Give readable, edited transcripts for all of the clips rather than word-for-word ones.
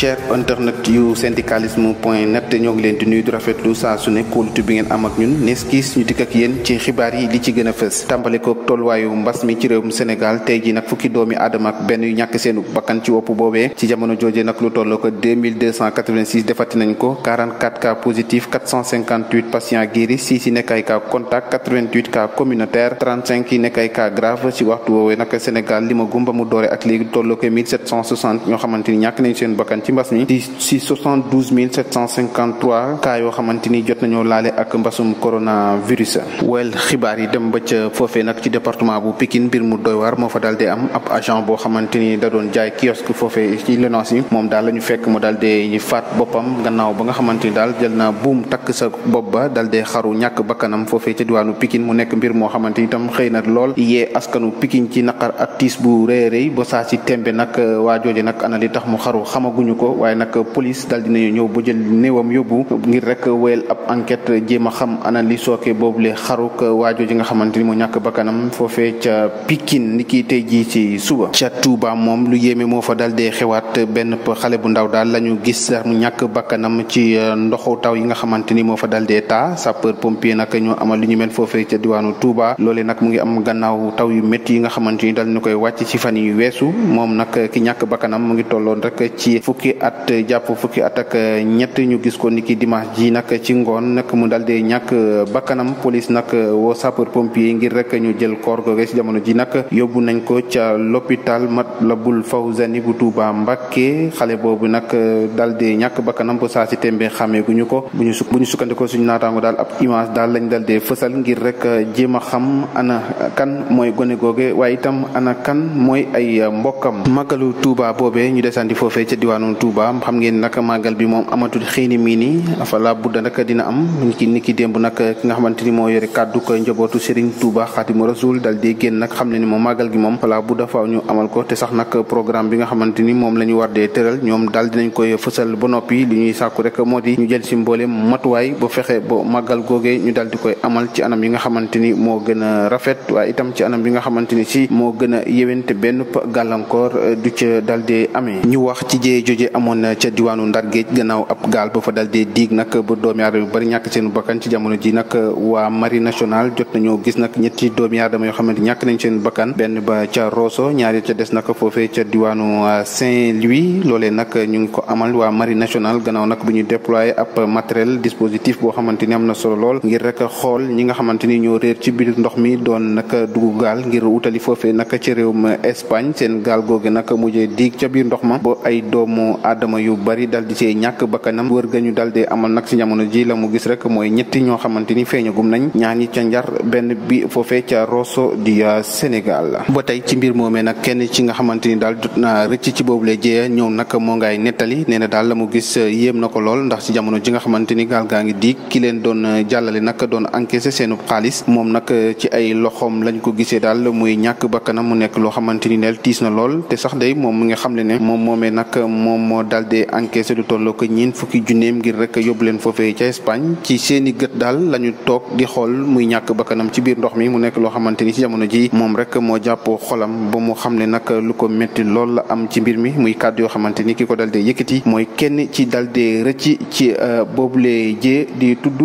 cher internet yu syndicalisme.net ñoo ngi leen di nuyu di rafetlu saa su ne kóolute bi ngeen am ak ñun nees kiis ñu dikk ak yéen ci xibaar yi li ci gën a fës tàmbale ko tolluwaayu mbas mi ci réewum Sénégal tey ji nag fukki doomi aadama ak benn yu ñàkk seenu bakkan ci wopp boobee ci jamono jooje nag lu tolloo ko 2286 defati nañ ko 44 cas positifs 458 patients guéris 6 yi nekk ay cas contact 88 cas communautaire 35 yi nekk ay cas grave ci waxtu woowee nag Sénégal li ma gumba mu doore ak léegi tolloo ko 1760 ñoo xamante ni ñàkk nañ seen bakkan ci mbas mi di si 72 753 cas yoo xamante ni jot nañoo laale ak mbasum coronavirus. wel xibaar yi dem ba ca foofee nag ci département bu Pikine mbir mu doy waar moo fa daal di am ab agent boo xamante ni da doon jaay kiosque foofee ci Lonase yi moom daal la ñu fekk mu daal di faat boppam gannaaw ba nga xamante ni daal jël na buum takk sa bopp ba daal di xaru ñàkk bakkanam foofee ca diwaanu Pikine mu nekk mbir moo xamante ni itam xëy na lool yee askanu Pikine ci naqar ak tiis bu rëy rëy ba saa si tembe nag waa jooje nag ana li tax mu xaru xamaguñu ko waaye nag police daal dinañu ñëw ba jël néewam yóbbu ngir rek wéyal ab enquête jéem a xam ana li sooke boobule xaruk waa jooje nga xamante ni mu ñàkk bakkanam foofee ca Pikine ni ki tey jii ci suba. ca Touba moom lu yéeme moo fa daal dee xewaat benn xale bu ndaw daal la ñu gis mu ñàkk bakkanam ci ndoxu taw yi nga xamante ni moo fa daal dee taa sapeur pompier nag ñoo amal lu ñu mel foofee ca diwaanu Touba loole nag mu ngi am gannaaw taw yu métti yi nga xamante ni daal ñu koy wàcc ci fan yu weesu moom nag ki ñàkk bakkanam mu ngi tolloon rek ci fukki at jàpp fukki at ak ñett ñu gis ko niki dimanche ji nag ci ngoon nag mu daal di ñàkk bakkanam police nag woo sapeur pompier ngir rek ñu jël koor googe ci jamono ji nag yóbbu nañ ko ca l'hôpital Matlaboul Fawzani bu Touba Mbacké xale boobu nag daal di ñàkk bakkanam ba saa si tembe xàmmeeguñu ko bu ñu sukkandikoo suñu naataango daal ab image daal lañ daal di fësal ngir rek jéem a xam ana kan mooy gone googe waaye itam ana kan mooy ay mbokkam. màggalu Touba boobee ñu desandi foofee ca diwaanu Touba xam ngeen nag màggal bi moom amatul xiini miini afa la budda nag dina am niki démb nag ki nga xamante ni moo yore kàddu ko njabootu Serigne Touba Xaadimu Rasuul dal di génn nag xam ne ni moom màggal gi moom fala budda faaw ñu amal ko te sax nag programme bi nga xamante ni moom la ñu war dee tëral ñoom daal dinañ koy fësal ba noppi li ñuy sàkku rek moo di ñu jël si mboolem matuwaay ba fexe ba màggal googee ñu daal di koy amal ci anam yi nga xamante ni moo gën a rafet waaye itam ci anam bi nga xamante ni si moo gën a yéwén te benn gàllankoor du ca dal di amee. ñu wax ci jee joje amoon na ca diwaanu Ndar géej gannaaw ab gaal ba fa dal di diig nag ba doomi aadama yu bari ñàkk seen bakkan ci jamono ji nag waa marine nationale jot nañoo gis nag ñetti doomi aadama yoo xamante ñàkk nañ seen bakkan benn ba ca Rosso ñaari ca des nag foofee ca diwaanu Saint-Louis loolee nag ñu ngi ko amal waa marine nationale gannaaw nag bu ñu déployé ab matériel dispositif boo xamante ni am na solo lool ngir rek xool ñi nga xamante ni ñoo réer ci biir ndox mi doon nag dugg gaal ngir wutali foofee nag ci réewum Espagne seen gaal googe nag mujjee diig ca biir ndox ma ba ay doomu aadama yu bari dal di see ñàkk bakkanam wër ga ñu dal di amal nag ci jamono ji la mu gis rek mooy ñetti ñoo xamante ni feeñagum nañ ñaar ñi ca Njar benn bi foofee ca Rosso di Sénégal. ba tey ci mbir moomee nag kenn ci nga xamante ni daal jot naa rëcc ci boobu lay jëyee ñëw nag moo ngay nettali nee na daal la mu gis yéem na ko lool ndax ci jamono ji nga xamante ni gaal gaa ngi diig ki leen doon jàllale nag doon encaissé seenu xaalis moom nag ci ay loxoom lañ ko gisee daal muy ñàkk bakkanam mu nekk loo xamante ni neel tiis na lool te sax day moom mi nga xam ne moom moomee nag moom moo daal di encaissé lu tolloo ko ñeen fukki junneem ngir rek yóbbu leen foofee ca Espagne ci seeni gët daal la ñu toog di xool muy ñàkk bakkanam ci biir ndox mi mu nekk loo xamante ni ci jamono ji moom rek moo jàpp xolam ba mu xam ne nag lu ko métti lool la am ci mbir mi muy kàddu yoo xamante ni ki ko dal di yëkkati mooy kenn ci dal di rëcc ci boobule jee di tudd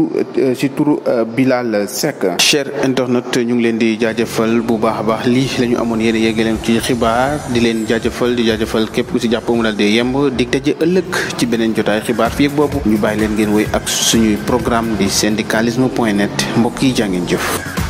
ci turu Bilal Seck. cher internet ñu ngi leen di jaajëfal bu baax a baax lii la ñu amoon yéen a yegg leen ci xibaar di leen jaajëfal képp ku ci jàpp mu dal di yemb dig daje ëllëg ci beneen jotaay xibaar fii ak boobu ñu bàyyi leen ngeen woy ak suñuy programme di syndicalisme.net mbokk yi jaa ngeen jëf.